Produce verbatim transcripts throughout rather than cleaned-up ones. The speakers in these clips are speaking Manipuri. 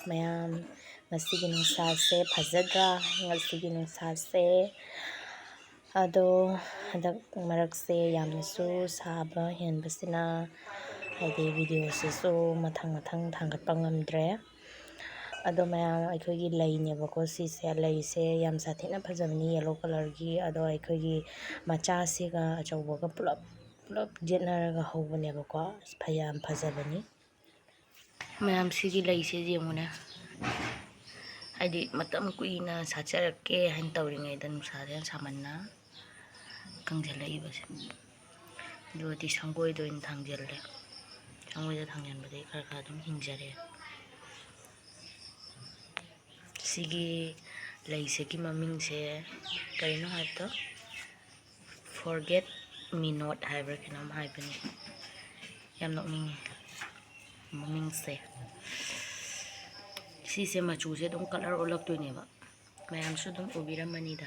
ꯃꯌꯥꯝ, ꯉꯁꯤꯒꯤ ꯅꯨꯡꯁꯥꯁꯦ ꯐꯖꯗ꯭ꯔꯥ? ꯉꯁꯤꯒꯤ ꯅꯨꯡꯁꯥꯁꯦ꯫ ꯑꯗꯣ ꯍꯟꯗꯛ ꯃꯔꯛꯁꯦ ꯌꯥꯝꯅꯁꯨ ꯁꯥꯕ ꯍꯦꯟꯕꯁꯤꯅ, ꯍꯥꯏꯗꯤ, ꯚꯤꯗꯤꯑꯣꯁꯤꯁꯨ ꯃꯊꯪ ꯃꯊꯪ ꯊꯥꯡꯒꯠꯄ ꯉꯝꯗ꯭ꯔꯦ꯫ ꯑꯗꯣ ꯃꯌꯥꯝ, ꯑꯩꯈꯣꯏꯒꯤ ꯂꯩꯅꯦꯕꯀꯣ ꯁꯤꯁꯦ꯫ ꯂꯩꯁꯦ ꯌꯥꯝ ꯁꯥꯊꯤꯅ ꯐꯖꯕꯅꯤ, ꯌꯦꯜꯂꯣ ꯀꯂꯔꯒꯤ꯫ ꯑꯗꯣ ꯑꯩꯈꯣꯏꯒꯤ ꯃꯆꯥꯁꯤꯒ ꯑꯆꯧꯕꯒ ꯄꯨꯂꯞ ꯄꯨꯂꯞ ꯌꯦꯠꯅꯔꯒ ꯍꯧꯕꯅꯦꯕꯀꯣ꯫ ꯐ-, ꯌꯥꯝ ꯐꯖꯕꯅꯤ꯫ ꯃꯌꯥꯝ, ꯁꯤꯒꯤ ꯂꯩꯁꯦ ꯌꯦꯡꯉꯨꯅꯦ꯫ ꯍꯥꯏꯗꯤ, ꯃꯇꯝ ꯀꯨꯏꯅ ꯁꯥꯠꯆꯔꯛꯀꯦ ꯍꯥꯏꯅ ꯇꯧꯔꯤꯉꯩꯗ ꯅꯨꯡꯁꯥꯁꯦ ꯌꯥꯝ ꯁꯥꯃꯟꯅ ꯀꯪꯁꯤꯜꯂꯛꯏꯕꯁꯦ꯫ ꯑꯗꯨꯒꯗꯤ ꯁꯪꯒꯣꯏꯗ ꯑꯣꯏꯅ ꯊꯥꯡꯖꯜꯂꯦ꯫ ꯁꯪꯒꯣꯏꯗ ꯊꯥꯡꯖꯟꯕꯗꯒꯤ ꯈꯔ ꯈꯔ ꯑꯗꯨꯝ ꯍꯤꯡꯖꯔꯦ꯫ ꯁꯤꯒꯤ ꯂꯩꯁꯤꯒꯤ ꯃꯃꯤꯡꯁꯦ ꯀꯔꯤꯅꯣ ꯍꯥꯏꯕꯗ, Forget Me Not ꯍꯥꯏꯕ꯭ꯔꯥ ꯀꯩꯅꯣꯝ ꯍꯥꯏꯕꯅꯤ꯫ ꯌꯥꯝ ꯅꯣꯛꯅꯤꯡꯉꯤ ꯃꯃꯤꯡꯁꯦ꯫ ꯁꯤꯁꯦ ꯃꯆꯨꯁꯦ ꯑꯗꯨꯝ ꯀꯂꯔ ꯑꯣꯜꯂꯛꯇꯣꯏꯅꯦꯕ꯫ ꯃꯌꯥꯝꯁꯨ ꯑꯗꯨꯝ ꯎꯕꯤꯔꯝꯃꯅꯤꯗ꯫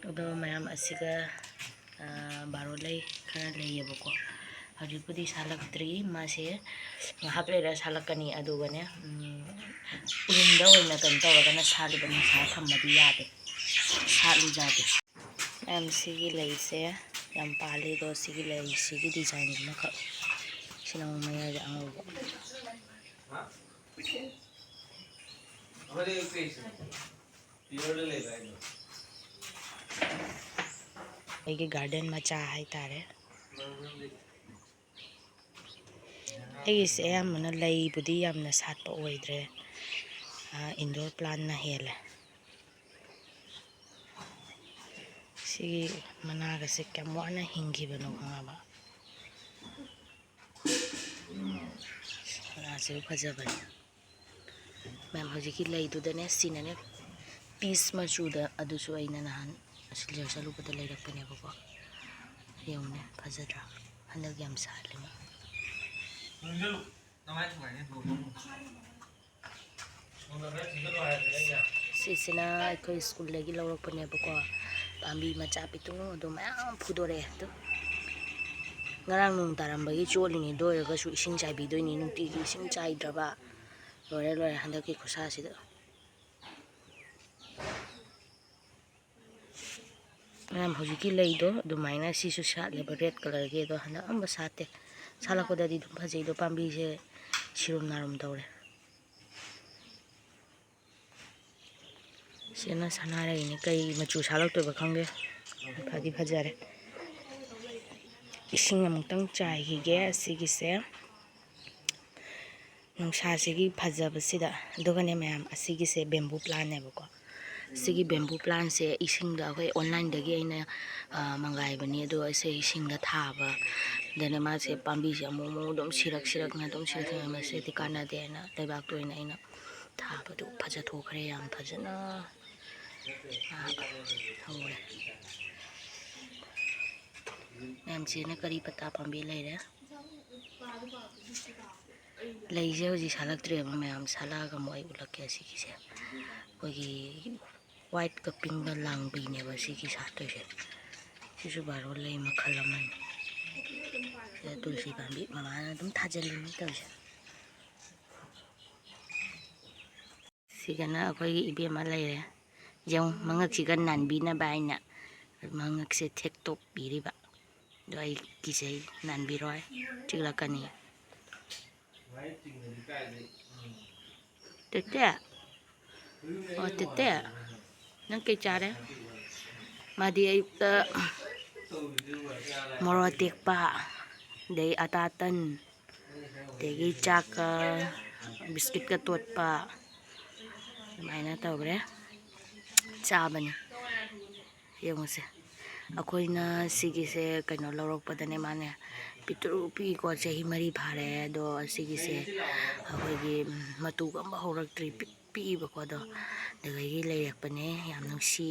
ꯑꯗꯣ ꯃꯌꯥꯝ, ꯑꯁꯤꯒ, ꯑꯥ, ꯕꯥꯔꯣ ꯂꯩ ꯈꯔ ꯂꯩꯌꯦꯕꯀꯣ꯫ ꯍꯧꯖꯤꯛꯄꯨꯗꯤ ꯁꯥꯠꯂꯛꯇ꯭ꯔꯤ꯫ ꯃꯥꯁꯦ ꯉꯥꯏꯍꯥꯛ ꯂꯩꯔ ꯁꯥꯠꯂꯛꯀꯅꯤ꯫ ꯑꯗꯨꯒꯅꯦ, ꯎꯝ, ꯎꯔꯨꯝꯗ ꯑꯣꯏꯅ ꯀꯩꯅꯣ ꯇꯧꯔꯒꯅ ꯁꯥꯠꯂꯤꯕ, ꯅꯨꯡꯁꯥ ꯊꯝꯕꯗꯤ ꯌꯥꯗꯦ꯫ ꯁꯥꯠꯂꯨ ꯌꯥꯗꯦ꯫ ꯃꯌꯥꯝ, ꯁꯤꯒꯤ ꯂꯩꯁꯦ ꯌꯥꯝ ꯄꯥꯜꯂꯤ꯫ ꯑꯗꯣ ꯁꯤꯒꯤ ꯂꯩꯁꯤꯒꯤ ꯗꯤꯖꯥꯏꯟꯁꯤꯅ ꯈꯛ, ꯁꯤꯅ ꯑꯃꯨꯛ ꯃꯌꯥꯏꯗ ꯑꯉꯧꯕ꯫ ꯑꯩꯒꯤ ꯒꯥꯔꯗꯦꯟ ꯃꯆꯥ ꯍꯥꯏꯇꯥꯔꯦ꯫ ꯑꯩꯒꯤꯁꯦ ꯑꯌꯥꯝꯕꯅ ꯂꯩꯕꯨꯗꯤ ꯌꯥꯝꯅ ꯁꯥꯠꯄ ꯑꯣꯏꯗ꯭ꯔꯦ, ꯏꯟꯗꯣꯔ ꯄ꯭ꯂꯥꯟꯅ ꯍꯦꯜꯂꯦ꯫ ꯁꯤꯒꯤ ꯃꯅꯥꯒꯁꯦ ꯀꯌꯥꯝ ꯋꯥꯅ ꯍꯤꯡꯈꯤꯕꯅꯣ ꯈꯪꯉꯕ? ꯃꯅꯥꯁꯤꯕꯨ ꯐꯖꯕꯅꯦ꯫ ꯃꯌꯥꯝ, ꯍꯧꯖꯤꯛꯀꯤ ꯂꯩꯗꯨꯗꯅꯦ, ꯁꯤꯅꯅꯦ ꯄꯤꯁ ꯃꯆꯨꯗ, ꯑꯗꯨꯁꯨ ꯑꯩꯅ ꯅꯍꯥꯟ ꯁꯤꯜꯆꯔ ꯆꯠꯂꯨꯕꯗ ꯂꯩꯔꯛꯄꯅꯦꯕꯀꯣ꯫ ꯌꯦꯡꯉꯨꯅꯦ, ꯐꯖꯗ꯭ꯔꯥ? ꯍꯟꯗꯛ ꯌꯥꯝ ꯁꯥꯠꯂꯦ ꯃꯥ꯫ ꯁꯤꯁꯤꯅ ꯑꯩꯈꯣꯏ ꯁ꯭ꯀꯨꯜꯗꯒꯤ ꯂꯧꯔꯛꯄꯅꯦꯕꯀꯣ꯫ ꯄꯥꯝꯕꯤ ꯃꯆꯥ ꯄꯤꯛꯇ꯭ꯔꯨ ꯑꯗꯨ ꯃꯌꯥꯝ ꯐꯨꯗꯣꯔꯛꯑꯦ꯫ ꯑꯗꯨ ꯉꯔꯥꯡ ꯅꯣꯡ ꯇꯥꯔꯝꯕꯒꯤ ꯆꯣꯠꯂꯤꯅꯤ꯫ ꯑꯗꯨ ꯑꯣꯏꯔꯒꯁꯨ ꯏꯁꯤꯡ ꯆꯥꯏꯕꯤꯗꯣꯏꯅꯤ꯫ ꯅꯨꯡꯇꯤꯒꯤ ꯏꯁꯤꯡ ꯆꯥꯏꯗ꯭ꯔꯕ ꯂꯣꯏꯔꯦ, ꯂꯣꯏꯔꯦ ꯍꯟꯗꯛꯀꯤ ꯈꯨꯠꯁꯥꯁꯤꯗ꯫ ꯃꯌꯥꯝ, ꯍꯧꯖꯤꯛꯀꯤ ꯂꯩꯗꯣ ꯑꯗꯨꯃꯥꯏꯅ ꯁꯤꯁꯨ ꯁꯥꯠꯂꯦꯕ, red colourꯒꯤ꯫ ꯑꯗꯣ ꯍꯟꯗꯛ ꯑꯝꯕ ꯁꯥꯠꯇꯦ꯫ ꯁꯥꯠꯂꯛꯄꯗꯗꯤ ꯑꯗꯨꯝ ꯐꯖꯩꯗꯣ, ꯄꯥꯝꯕꯤꯁꯦ ꯁꯤꯔꯨꯝ ꯅꯥꯔꯨꯝ ꯇꯧꯔꯦ꯫ ꯁꯤꯅ ꯁꯅꯥꯔꯩꯅꯤ꯫ ꯀꯩ ꯃꯆꯨ ꯁꯥꯠꯂꯛꯇꯣꯏꯕ ꯈꯪꯗꯦ꯫ ꯐꯗꯤ ꯐꯖꯔꯦ꯫ ꯏꯁꯤꯡ ꯑꯃꯨꯛꯇꯪ ꯆꯥꯏꯈꯤꯒꯦ ꯑꯁꯤꯒꯤꯁꯦ꯫ ꯅꯨꯡꯁꯥꯁꯤꯒꯤ ꯐꯖꯕꯁꯤꯗ꯫ ꯑꯗꯨꯒꯅꯦ ꯃꯌꯥꯝ, ꯑꯁꯤꯒꯤꯁꯦ bamboo plantꯅꯦꯕꯀꯣ꯫ ꯁꯤꯒꯤ bamboo plantꯁꯦ ꯏꯁꯤꯡꯗ ꯑꯩꯈꯣꯏ onlineꯗꯒꯤ ꯑꯩꯅ, ꯑ, ꯃꯪꯒꯥꯏꯕꯅꯤ꯫ ꯑꯗꯣ ꯑꯩꯁꯦ ꯏꯁꯤꯡꯗ ꯊꯥꯕ꯫ ꯑꯗꯨꯅ ꯃꯥꯁꯦ ꯄꯥꯝꯕꯤꯁꯦ ꯑꯃꯨꯛ ꯑꯃꯨꯛ ꯑꯗꯨꯝ ꯁꯤꯔꯛ ꯁꯤꯔꯛꯅ ꯑꯗꯨꯝ ꯁꯤꯔꯛꯅ ꯃꯁꯤꯗꯤ ꯀꯥꯟꯅꯗꯦꯅ ꯂꯩꯕꯥꯛꯇ ꯑꯣꯏꯅ ꯑꯩꯅ ꯊꯥꯕꯗꯨ ꯐꯖꯊꯣꯛꯈ꯭ꯔꯦ ꯌꯥꯝ ꯐꯖꯅ꯫ ꯑ, ꯍꯧꯔꯦ꯫ ꯃꯌꯥꯝꯁꯤꯅ ꯀꯔꯤ ꯄꯇꯥ ꯄꯥꯝꯕꯤ ꯂꯩꯔꯦ꯫ ꯂꯩꯁꯦ ꯍꯧꯖꯤꯛ ꯁꯥꯠꯂꯛꯇ꯭ꯔꯦꯕ ꯃꯌꯥꯝ, ꯁꯥꯠꯂꯛꯑꯒ ꯑꯃꯨꯛ ꯑꯩ ꯎꯠꯂꯛꯀꯦ꯫ ꯑꯁꯤꯒꯤꯁꯦ ꯑꯩꯈꯣꯏꯒꯤ whiteꯀ pinkꯀ ꯂꯥꯡꯕꯤꯅꯦꯕ ꯁꯤꯒꯤ ꯁꯥꯠꯇꯣꯏꯁꯦ꯫ ꯁꯤꯁꯨ ꯕꯥꯔꯣ ꯂꯩ ꯃꯈꯜ ꯑꯃꯅꯤ꯫ ꯁꯤꯗ ꯇꯨꯜꯁꯤ ꯄꯥꯝꯕꯤ ꯃꯃꯥꯅ ꯑꯗꯨꯝ ꯊꯥꯖꯤꯜꯂꯤꯅꯤ ꯇꯧꯔꯤꯁꯦ꯫ ꯁꯤꯒꯅ ꯑꯩꯈꯣꯏꯒꯤ ꯏꯕꯦꯝꯃ ꯂꯩꯔꯦ꯫ ꯌꯦꯡꯉꯨ, ꯃꯉꯛꯁꯤꯒ ꯅꯥꯟꯕꯤꯅꯕ ꯍꯥꯏꯅ ꯃꯉꯛꯁꯦ ꯊꯦꯛꯇꯣꯛꯄꯤꯔꯤꯕ꯫ ꯑꯗꯣ ꯑꯩ ꯀꯤꯖꯩ, ꯅꯥꯟꯕꯤꯔꯣꯏ, ꯆꯤꯛꯂꯛꯀꯅꯤ꯫ ꯇꯦꯇꯦ? ꯑꯣ, ꯇꯦꯇꯦ, ꯅꯪ ꯀꯩ ꯆꯥꯔꯦ? ꯃꯥꯗꯤ ꯑꯌꯨꯛꯇ ꯃꯣꯔꯣꯛ ꯑꯇꯦꯛꯄ, ꯑꯗꯩ ꯑꯇꯥ ꯇꯟ, ꯑꯗꯒꯤ ꯆꯥꯛꯀ ꯕꯤꯁꯀꯤꯠꯀ ꯇꯣꯠꯄ, ꯑꯗꯨꯃꯥꯏꯅ ꯇꯧꯔꯦ, ꯆꯥꯕꯅꯤ꯫ ꯌꯦꯡꯉꯨꯁꯦ, ꯑꯩꯈꯣꯏꯅ ꯁꯤꯒꯤꯁꯦ ꯀꯩꯅꯣ ꯂꯧꯔꯛꯄꯗꯅꯦ, ꯃꯥꯅꯦ ꯄꯤꯛꯇ꯭ꯔꯨ ꯄꯤꯛꯏꯀꯣ, ꯆꯍꯤ ꯃꯔꯤ ꯐꯥꯔꯦ꯫ ꯑꯗꯣ ꯁꯤꯒꯤꯁꯦ ꯑꯩꯈꯣꯏꯒꯤ ꯃꯇꯨꯒ ꯑꯝꯐꯥꯎ ꯍꯧꯔꯛꯇ꯭ꯔꯤ, ꯄꯤꯛ ꯄꯤꯛꯏꯕꯀꯣ꯫ ꯑꯗꯣ ꯑꯗꯨꯗꯒꯤ ꯂꯩꯔꯛꯄꯅꯦ, ꯌꯥꯝ ꯅꯨꯡꯁꯤ꯫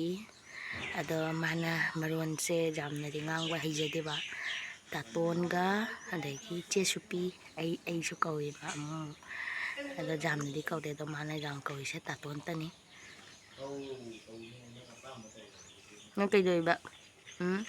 ꯑꯗꯣ ꯃꯥꯅ ꯃꯔꯣꯟꯁꯦ ꯌꯥꯝꯅꯗꯤ ꯉꯥꯡꯕ ꯍꯩꯖꯗꯦꯕ꯫ ꯇꯥꯇꯣꯟꯒ ꯑꯗꯒꯤ ꯏꯆꯦ ꯁꯨꯄꯤ, ꯑꯩ, ꯑꯩꯁꯨ ꯀꯧꯋꯦꯕ ꯑꯃꯨꯛ꯫ ꯑꯗꯣ ꯌꯥꯝꯅꯗꯤ ꯀꯧꯗꯦ, ꯑꯗꯣ ꯃꯥꯅ ꯌꯥꯝ ꯀꯧꯔꯤꯁꯦ ꯇꯥꯇꯣꯟꯇꯅꯤ꯫ ꯅꯪ ꯀꯩꯗꯧꯔꯤꯕ? ꯎꯝ?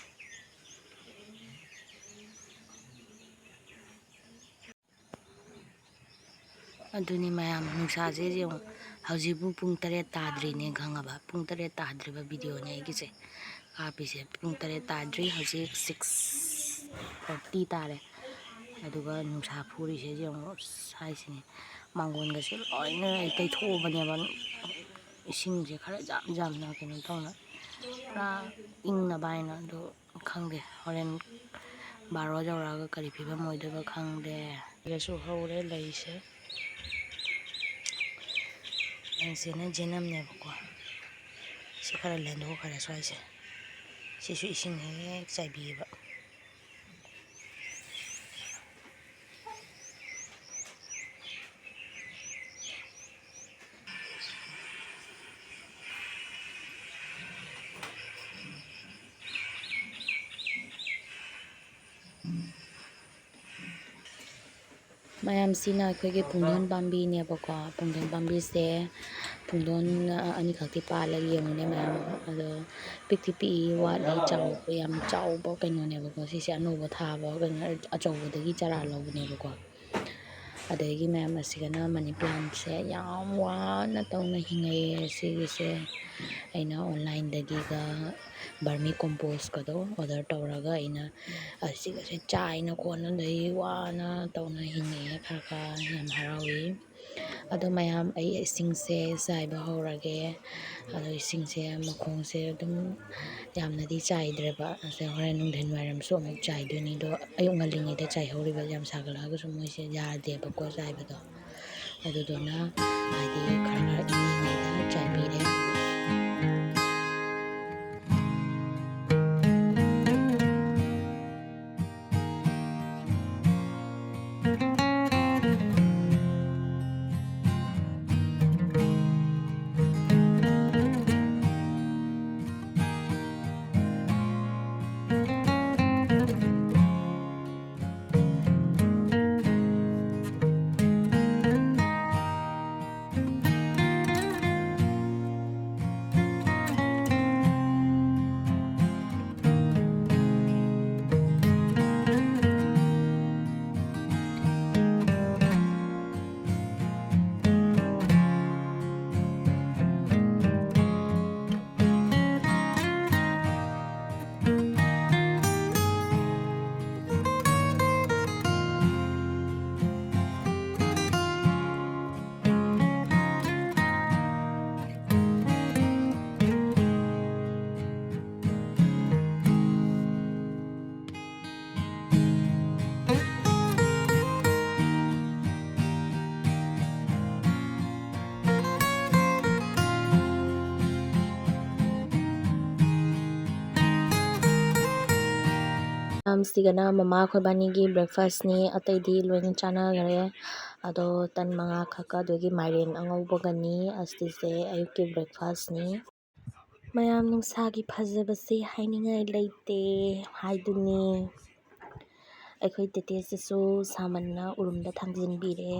ꯑꯗꯨꯅꯤ ꯃꯌꯥꯝ, ꯅꯨꯡꯁꯥꯁꯦ ꯌꯦꯡꯉꯨ, ꯍꯧꯖꯤꯛꯄꯨ ꯄꯨꯡ ꯇꯔꯦꯠ ꯇꯥꯗ꯭ꯔꯤꯅꯦ, ꯈꯪꯉꯕ? ꯄꯨꯡ ꯇꯔꯦꯠ ꯇꯥꯗ꯭ꯔꯤꯕ ꯚꯤꯗꯤꯑꯣꯅꯦ ꯑꯩꯒꯤꯁꯦ ꯀꯥꯞꯄꯤꯁꯦ꯫ ꯄꯨꯡ ꯇꯔꯦꯠ ꯇꯥꯗ꯭ꯔꯤ, ꯍꯧꯖꯤꯛ ꯁꯤꯛꯁ ꯐꯣꯔꯇꯤ ꯇꯥꯔꯦ꯫ ꯑꯗꯨꯒ ꯅꯨꯡꯁꯥ ꯐꯨꯔꯤꯁꯦ ꯌꯦꯡꯉꯨ, ꯑꯁ, ꯍꯥꯏꯁꯤꯅꯤ, ꯃꯥꯡꯒꯣꯟꯒꯁꯦ ꯂꯣꯏꯅ ꯑꯩ ꯇꯩꯊꯣꯛꯑꯕꯅꯦꯕ, ꯏꯁꯤꯡꯁꯦ ꯈꯔ ꯖꯥꯝ ꯖꯥꯝꯅ ꯀꯩꯅꯣ ꯇꯧꯅ ꯄꯨꯔꯥ ꯏꯪꯅꯕ ꯍꯥꯏꯅ꯫ ꯑꯗꯣ ꯈꯪꯗꯦ, ꯍꯣꯔꯦꯟ ꯕꯥꯔꯣ ꯌꯧꯔꯛꯑꯒ ꯀꯔꯤ ꯐꯤꯕꯝ ꯑꯣꯏꯗꯣꯏꯕ ꯈꯪꯗꯦ꯫ ꯁꯤꯗꯁꯨ ꯍꯧꯔꯦ ꯂꯩꯁꯦ꯫ ꯁꯤꯅ ꯖꯦꯅꯝꯅꯦꯕꯀꯣ꯫ ꯁꯤ ꯈꯔ ꯂꯦꯟꯊꯣꯛꯈ꯭ꯔꯦ ꯁ꯭ꯋꯥꯏꯁꯦ꯫ ꯁꯤꯁꯨ ꯏꯁꯤꯡ ꯍꯦꯛ ꯆꯥꯏꯕꯤꯌꯦꯕ꯫ ꯃꯌꯥꯝꯁꯤꯅ ꯑꯩꯈꯣꯏꯒꯤ ꯄꯨꯡꯗꯣꯟ ꯄꯥꯝꯕꯤꯅꯦꯕꯀꯣ꯫ ꯄꯨꯡꯗꯣꯟ ꯄꯥꯝꯕꯤꯁꯦ, ꯄꯨꯡꯗꯣꯟ, ꯑ, ꯑꯅꯤꯈꯛꯇꯤ ꯄꯥꯜꯂꯦ, ꯌꯦꯡꯉꯨꯅꯦ ꯃꯌꯥꯝ꯫ ꯑꯗꯣ ꯄꯤꯛꯇꯤ ꯄꯤꯛꯏ, ꯋꯥꯠꯂꯤ, ꯆꯥꯎꯕ, ꯌꯥꯝ ꯆꯥꯎꯕ ꯀꯩꯅꯣꯅꯦꯕꯀꯣ꯫ ꯁꯤꯁꯦ ꯑꯅꯧꯕ ꯊꯥꯕ ꯀꯩꯅꯣ, ꯑꯆꯧꯕꯗꯒꯤ ꯆꯥꯔꯥ ꯂꯧꯕꯅꯦꯕꯀꯣ꯫ ꯑꯗꯒꯤ ꯃꯌꯥꯝ ꯑꯁꯤꯒꯅ ꯃꯅꯤ ꯄ꯭ꯂꯥꯟꯁꯦ ꯌꯥꯝ ꯋꯥꯅ ꯇꯧꯅ ꯍꯤꯡꯉꯛꯑꯦ꯫ ꯁꯤꯒꯤꯁꯦ ꯑꯩꯅ ꯑꯣꯟꯂꯥꯏꯟꯗꯒꯤꯒ ꯕꯔꯃꯤ ꯀꯣꯝꯄꯣꯁꯀꯗꯣ ꯑꯣꯔꯗꯔ ꯇꯧꯔꯒ ꯑꯩꯅ ꯑꯁꯤꯒꯁꯦ ꯆꯥꯏꯅ ꯈꯣꯠꯅ ꯑꯗꯩ ꯋꯥꯅ ꯇꯧꯅ ꯍꯤꯡꯉꯛꯑꯦ꯫ ꯈꯔ ꯈꯔ ꯌꯥꯝ ꯍꯔꯥꯎꯏ꯫ ꯑꯗꯣ ꯃꯌꯥꯝ, ꯑꯩ ꯏꯁꯤꯡꯁꯦ ꯆꯥꯏꯕ ꯍꯧꯔꯒꯦ꯫ ꯑꯗꯣ ꯏꯁꯤꯡꯁꯦ ꯃꯈꯣꯡꯁꯦ ꯑꯗꯨꯝ ꯌꯥꯝꯅꯗꯤ ꯆꯥꯏꯗ꯭ꯔꯦꯕ꯫ ꯑꯁꯦ ꯍꯣꯔꯦꯟ ꯅꯨꯡꯊꯤꯜ ꯋꯥꯏꯔꯝꯁꯨ ꯑꯃꯨꯛ ꯆꯥꯏꯗꯣꯏꯅꯤ꯫ ꯑꯗꯣ ꯑꯌꯨꯛ ꯉꯜꯂꯤꯉꯩꯗ ꯆꯥꯏꯍꯧꯔꯤꯕ, ꯌꯥꯝ ꯁꯥꯒꯠꯂꯛꯑꯒꯁꯨ ꯃꯣꯏꯁꯦ ꯌꯥꯗꯦꯕꯀꯣ ꯆꯥꯏꯕꯗꯣ꯫ ꯑꯗꯨꯗꯨꯅ ꯍꯥꯏꯗꯤ ꯈꯔ ꯈꯔ ꯏꯪꯉꯤꯉꯩꯗ ꯆꯥꯏꯕꯤꯔꯦ꯫ ꯃꯌꯥꯝꯁꯤꯒꯅ ꯃꯃꯥ ꯑꯩꯈꯣꯏꯕꯥꯅꯤꯒꯤ breakfastꯅꯤ, ꯑꯇꯩꯗꯤ ꯂꯣꯏꯅ ꯆꯥꯅꯈ꯭ꯔꯦ꯫ ꯑꯗꯣ ꯇꯟ ꯃꯉꯥ ꯈꯛꯀ ꯑꯗꯒꯤ ꯃꯥꯏꯔꯦꯟ ꯑꯉꯧꯕꯒꯅꯤ꯫ ꯑꯁꯤꯁꯦ ꯑꯌꯨꯛꯀꯤ breakfastꯅꯤ꯫ ꯃꯌꯥꯝ, ꯅꯨꯡꯁꯥꯒꯤ ꯐꯖꯕꯁꯤ ꯍꯥꯏꯅꯤꯡꯉꯥꯏ ꯂꯩꯇꯦ ꯍꯥꯏꯗꯨꯅꯤ꯫ ꯑꯩꯈꯣꯏ ꯇꯦꯇꯦꯁꯤꯁꯨ ꯁꯥꯃꯟꯅ ꯎꯔꯨꯝꯗ ꯊꯥꯡꯖꯤꯟꯕꯤꯔꯦ꯫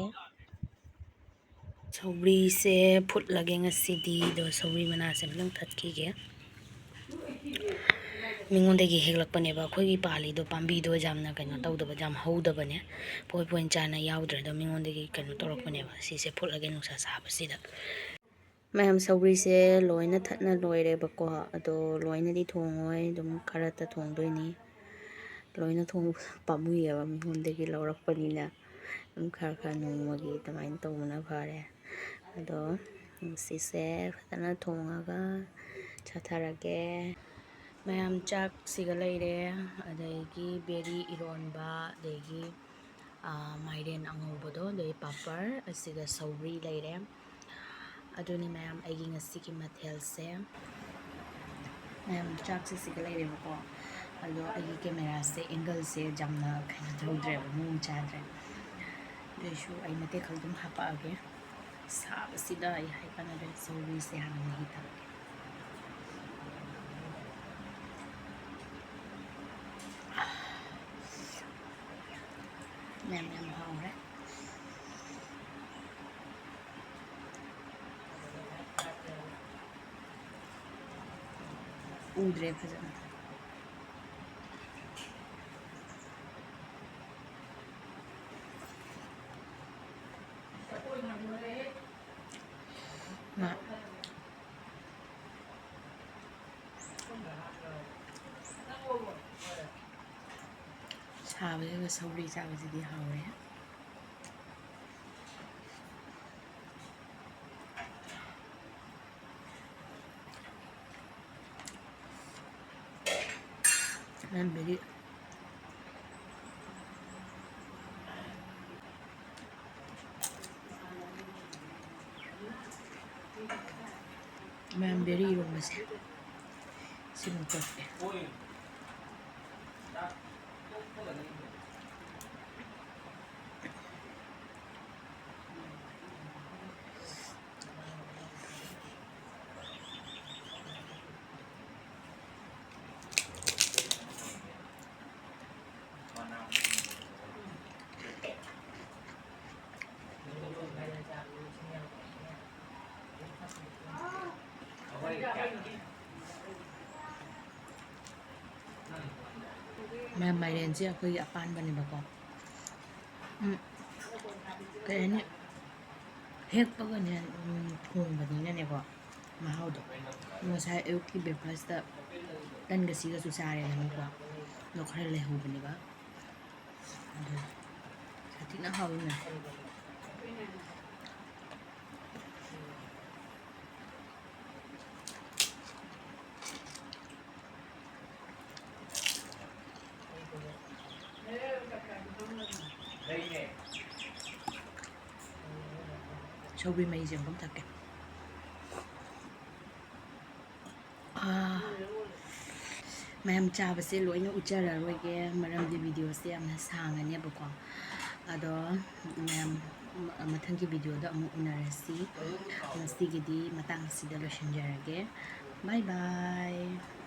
ꯁꯧꯒ꯭ꯔꯤꯁꯦ ꯐꯨꯠꯂꯒꯦ ꯉꯁꯤꯗꯤ꯫ ꯑꯗꯣ ꯁꯧꯒ꯭ꯔꯤ ꯃꯅꯥꯁꯦ ꯑꯝꯇꯪ ꯊꯠꯈꯤꯒꯦ꯫ ꯃꯤꯉꯣꯟꯗꯒꯤ ꯍꯦꯛꯂꯛꯄꯅꯦꯕ꯫ ꯑꯩꯈꯣꯏꯒꯤ ꯄꯥꯜꯂꯤꯗꯣ, ꯄꯥꯝꯕꯤꯗꯣ ꯌꯥꯝꯅ ꯀꯩꯅꯣ ꯇꯧꯗꯕ, ꯌꯥꯝ ꯍꯧꯗꯕꯅꯦ, ꯄꯣꯏ ꯄꯣꯏꯟ ꯆꯥꯅ ꯌꯥꯎꯗ꯭ꯔꯦ꯫ ꯑꯗꯣ ꯃꯤꯉꯣꯟꯗꯒꯤ ꯀꯩꯅꯣ ꯇꯧꯔꯛꯄꯅꯦꯕ꯫ ꯁꯤꯁꯦ ꯐꯨꯠꯂꯒꯦ ꯅꯨꯡꯁꯥ ꯁꯥꯕꯁꯤꯗ꯫ ꯃꯌꯥꯝ, ꯁꯧꯒ꯭ꯔꯤꯁꯦ ꯂꯣꯏꯅ ꯊꯠꯅ ꯂꯣꯏꯔꯦꯕꯀꯣ꯫ ꯑꯗꯣ ꯂꯣꯏꯅꯗꯤ ꯊꯣꯡꯉꯣꯏ, ꯑꯗꯨꯝ ꯈꯔꯇ ꯊꯣꯡꯗꯣꯏꯅꯤ꯫ ꯂꯣꯏꯅ ꯊꯣꯡꯕ ꯄꯥꯝꯃꯨꯏꯌꯦꯕ, ꯃꯤꯉꯣꯟꯗꯒꯤ ꯂꯧꯔꯛꯄꯅꯤꯅ꯫ ꯑꯗꯨꯝ ꯈꯔ ꯈꯔ ꯅꯣꯡꯃꯒꯤ ꯑꯗꯨꯃꯥꯏꯅ ꯇꯧꯕꯅ ꯐꯔꯦ꯫ ꯑꯗꯣ ꯉꯁꯤꯁꯦ ꯐꯖꯅ ꯊꯣꯡꯉꯒ ꯆꯥꯊꯔꯒꯦ꯫ ꯃꯌꯥꯝ, ꯆꯥꯛꯁꯤꯒ ꯂꯩꯔꯦ, ꯑꯗꯒꯤ ꯕꯦꯔꯤ ꯏꯔꯣꯟꯕ, ꯑꯗꯒꯤ, ꯑꯥ, ꯃꯥꯏꯔꯦꯟ ꯑꯉꯧꯕꯗꯣ, ꯑꯗꯒꯤ ꯄꯥꯄꯔ, ꯑꯁꯤꯒ ꯁꯧꯒ꯭ꯔꯤ ꯂꯩꯔꯦ꯫ ꯑꯗꯨꯅꯤ ꯃꯌꯥꯝ, ꯑꯩꯒꯤ ꯉꯁꯤꯒꯤ ꯃꯊꯦꯜꯁꯦ꯫ ꯃꯌꯥꯝ, ꯆꯥꯛꯁꯦ ꯁꯤꯒ ꯂꯩꯔꯦꯕꯀꯣ꯫ ꯑꯗꯣ ꯑꯩꯒꯤ cameraꯁꯦ angleꯁꯦ ꯌꯥꯝꯅ ꯀꯩꯅꯣ ꯇꯧꯗ꯭ꯔꯦꯕ, ꯃꯑꯣꯡ ꯆꯥꯗ꯭ꯔꯦ꯫ ꯑꯗꯨꯏꯁꯨ ꯑꯩ ꯃꯇꯦꯛ ꯈꯛ ꯑꯗꯨꯝ ꯍꯥꯄꯛꯑꯒꯦ꯫ ꯁꯥꯕꯁꯤꯗ ꯑꯩ ꯍꯥꯏ ꯀꯥꯟꯅꯗ꯭ꯔꯦ꯫ ꯁꯧꯒ꯭ꯔꯤꯁꯦ ꯍꯥꯟꯅ ꯃꯍꯤ ꯊꯛꯀꯦ꯫ ꯃꯌꯥꯝ ꯌꯥꯝ ꯍꯥꯎꯔꯦ꯫ ꯎꯗ꯭ꯔꯦ ꯐꯖꯅ꯫ ꯃꯥ꯫ ꯁꯥꯕꯁꯤꯒ ꯁꯧꯒ꯭ꯔꯤ ꯆꯥꯕꯁꯤꯗꯤ ꯍꯥꯎꯔꯦ꯫ ꯃꯌꯥꯝ ꯕꯦꯔꯤ꯫ ꯃꯌꯥꯝ ꯕꯦꯔꯤ ꯏꯔꯣꯟꯕꯁꯦ ꯁꯤꯃ ꯇꯧꯔꯦ꯫ ꯃꯌꯥꯝ, ꯃꯥꯏꯔꯦꯟꯁꯦ ꯑꯩꯈꯣꯏꯒꯤ ꯑꯄꯥꯟꯕꯅꯦꯕꯀꯣ꯫ ꯎꯝ, ꯀꯩ ꯍꯥꯏꯅꯤ, ꯍꯦꯛꯄꯒꯅꯦ, ꯎꯝ, ꯊꯣꯡꯕꯅꯤꯅꯅꯦꯀꯣ, ꯃꯍꯥꯎꯗꯣ꯫ ꯉꯁꯥꯏ ꯑꯌꯨꯛꯀꯤ breakfastꯇ ꯇꯟꯒ ꯁꯤꯒꯁꯨ ꯆꯥꯔꯦꯗꯅꯀꯣ, ꯑꯗꯣ ꯈꯔ ꯂꯩꯍꯧꯕꯅꯦꯕ꯫ ꯑꯗꯨ ꯁꯥꯊꯤꯅ ꯍꯥꯎꯋꯤ ꯃꯌꯥꯝ꯫ ꯁꯧꯒ꯭ꯔꯤ ꯃꯍꯤꯁꯦ ꯑꯃꯨꯛ ꯊꯛꯀꯦ꯫ ꯑꯥ, ꯃꯌꯥꯝ ꯆꯥꯕꯁꯦ ꯂꯣꯏꯅ ꯎꯠꯆꯔꯔꯣꯏꯒꯦ, ꯃꯔꯝꯗꯤ videoꯁꯦ ꯌꯥꯝꯅ ꯁꯥꯡꯉꯅꯦꯕꯀꯣ꯫ ꯑꯗꯣ ꯃꯌꯥꯝ, ꯃ-, ꯃꯊꯪꯒꯤ videoꯗ ꯑꯃꯨꯛ ꯎꯅꯔꯁꯤ꯫ ꯉꯁꯤꯒꯤꯗꯤ ꯃꯇꯥꯡ ꯑꯁꯤꯗ ꯂꯣꯏꯁꯤꯟꯖꯔꯒꯦ꯫ Bye bye꯫